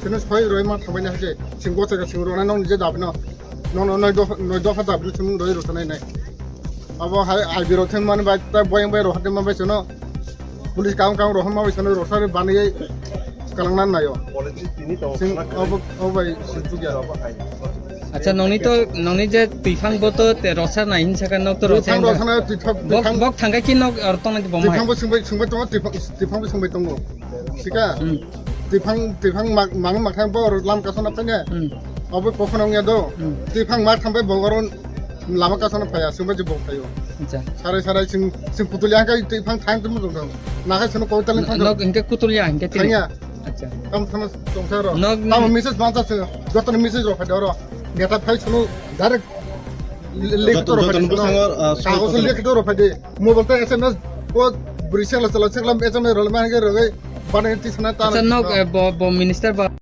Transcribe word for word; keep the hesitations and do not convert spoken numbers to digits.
Sino soi roi ma thambai na hake. Sing go chaka sing rona nong je dabino. Nong nong noi dopha noi dopha dabino sing roi rota nai nai. Abo hai ai biro theng mani bai ta boyang bai ro hate ma bai sino. Police kam kam ro ma bai sino ro sare bani kalang nan nayo. Sing abo abo bai sing tu ya. Acha nongni to nongni je tuiphang bo to te rosa nai hin saka nok to rosa. Tuiphang rosa na tuiphang Bok tuiphang bok thangkai ki nok or tong nai bom hai. Tuiphang bo singbai singbai tongo tuiphang tuiphang bo singbai tongo. Sika. Hmm. Tuiphang tuiphang mang mang mang thang bo lam kasana panya. Hmm. Abo kokhono wngya do. Hmm. Tuiphang mak thambai bo goron lama kasana phaya singbai je bo phayo. Acha. Sarai sarai sing sing putulia kai tuiphang thang tum dong. Nakai sino koi talin thang. Nok hingke kutulia hingke tini. Thangya. Acha. Tam thang tongsa ro. Nok Tam message bangsa se. Joto message ro phai ro. Neta phai sino direct Joto- lektor joto phai nubu sino. Sango, ah, Kago soy se lektor phai de. Mobile ta S M S ko brisel sala seklam S M S rol man ge rogai. Bana ti sana ta. Acha nok eh, bo bo minister ba